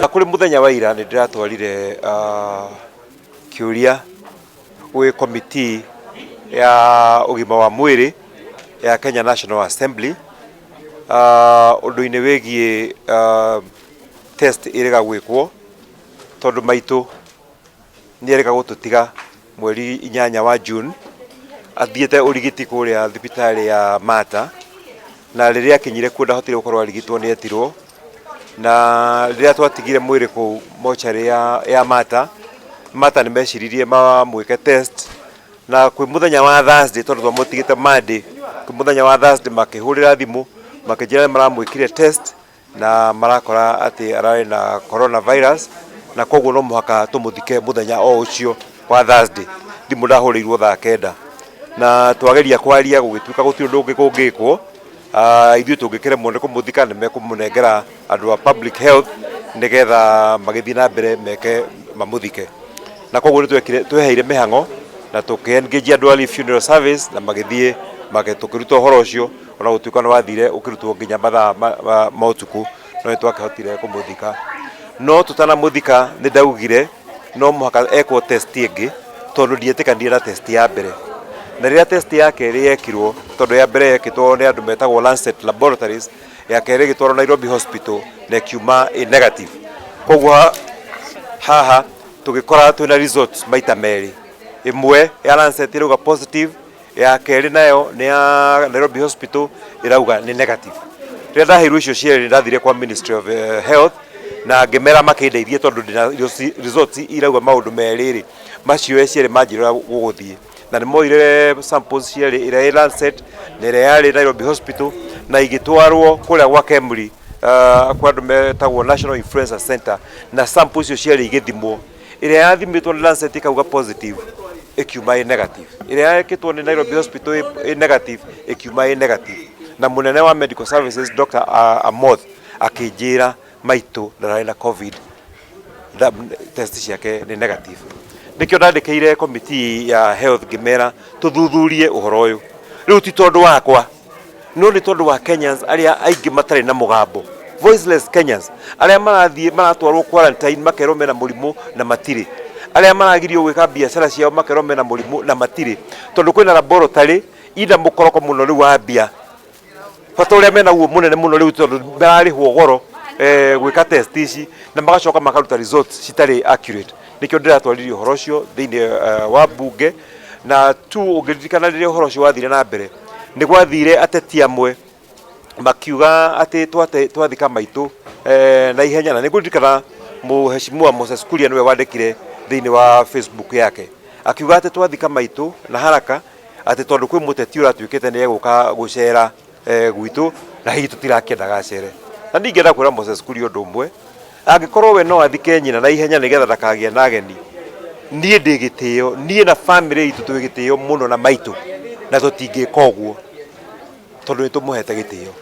Kũrĩ mũthenya wa ira nĩ ndĩratwarire kĩũria gwĩ committee ya ũgima wa mwĩrĩ ya Kenya National Assembly ũndũ-inĩ wĩgiĩ test ĩrĩga gwĩkwo tondũ maitũ nĩ erĩga gũtũtiga mweri 8 wa June athiĩte ũrigiti kũrĩa thibitarĩ ya Mata, na rĩrĩa akinyire kuo ndahotire gũkorwo arigitwo, nĩ etirwo, na rĩrĩa twatigire mwĩrĩ kũu mocarĩ ya Mata, Mata nĩ meciririe mamwĩke test, na kwĩ mũthenya wa Thursday, tondũ twamũtigĩte Monday, kwĩ mũthenya wa Thursday makĩhũrĩra thimũ makĩnjĩra nĩ maramwĩkire test na marakora atĩ ararĩ na coronavirus, na koguo no mũhaka tũmũthike mũthenya o ũcio wa Thursday. Thimũ ndahũrĩirwo thaa 9 na twageria kwaria gũgĩtuĩka gũtirĩ ũndũ ũngĩ kũngĩkwo. Ithuĩ tũngĩkĩremwo nĩ kũmũthika, nĩ mekũmũnengera andũ a public health nĩgetha magĩthiĩ na mbere meke mamũthike, na koguo nĩ twekire tweheire mĩhang'o na tũkĩ engage andũ a Lee Funeral Service na magĩthiĩ tũkĩruta ũhoro ũcio, ona gũtuĩka nĩ wathire ũkĩrutwo nginya mathaa ma ũtukũ, no nĩ twakĩhotire kũmũthika. No tũtanamũthika nĩ ndaugire no mũhaka ekwo test ĩngĩ, tondũ ndietĩkanire na test ya mbere. Na rĩrĩa test ya kerĩ yekirwo, tondũ ya mbere yekĩtwo nĩ andũ metagwo Lancet Laboratories, ya kerĩ ĩgĩtwarwo Nairobi Hospital na ĩkiuma ĩ negative. Koguo haha tũgĩkora twĩna results maita merĩ, ĩmwe ya Lancet ĩrauga positive, ya kerĩ nayo nĩ ya Nairobi Hospital ĩrauga nĩ negative. Rĩrĩa ndaheirwo icio cierĩ, ndathire kwa Ministry of Health na ngĩmera makĩndeithie, tondũ ndĩna results irauga maũndũ merĩ rĩ, macio cierĩ manjĩra gũgũthiĩ, na nĩ moire samples cierĩ, ĩrĩa ĩ Lancet na ĩrĩa yarĩ Nairobi Hospital, na igĩtwarwo kũrĩa gwa KEMRI, kwa andũ metagwo National Influenza Center, na sample icio cierĩ igĩthimwo. Ĩrĩa yathimĩtwo nĩ Lancet ĩkauga positive, ĩkiuma ĩ negative. Ĩrĩa yekĩtwo nĩ Nairobi Hospital ĩ negative, ĩkiuma ĩ negative. Na mũnene wa medical services, Dr. Amoth, akĩnjĩra maitũ ndararĩ na COVID, test ciake nĩ negative. Nĩkĩo ndandĩkĩire committee ya health ngĩmera tũthuthurie ũhoro ũyũ. Rĩu ti tondũ wakwa, no nĩ tondũ wa Kenyans arĩa aingĩ matarĩ na mũgambo, voiceless Kenyans, arĩa marathiĩ maratwarwo quarantine makerwo mena mũrimũ na matirĩ, arĩa maragirio gwĩka biacara ciao makerwo mena mũrimũ na matirĩ, tondũ kwĩna laboratory ina mũkoroko mũno rĩu wa mbia, bata ũrĩa menaguo mũnene mũno rĩu, tondũ mararĩhwo goro gwĩka test ici na magacoka makaruta results citarĩ accurate. Nĩkĩo ndĩratwaririe ũhoro ũcio thĩinĩ wa bunge. Na tu ũngĩririkana, rĩrĩa ũhoro ũcio wathire na mbere, nĩ gwathire ateti amwe makiuga atĩ twathika maitũ na ihenya, na nĩ ngũririkana Mheshimiwa Moses Kuria nĩwe wandĩkire thĩinĩ wa Facebook yake akiuga atĩ twathika maitũ na haraka, atĩ tondũ kwĩ mũteti ũratuĩkĩte nĩ egũka gũcera gwitũ na hihi tũtirakĩendaga acere. Na ningĩenda kwĩra Moses Kuria ũndũ ũmwe: angĩkorwo we no athike nyina na ihenya nĩgetha ndakagĩe na ageni, niĩ ndĩ gĩtĩo, niĩ na family itũ twĩ gĩtĩo mũno na maitũ, na tũtingĩka ũguo tondũ nĩ tũmũhete gĩtĩo.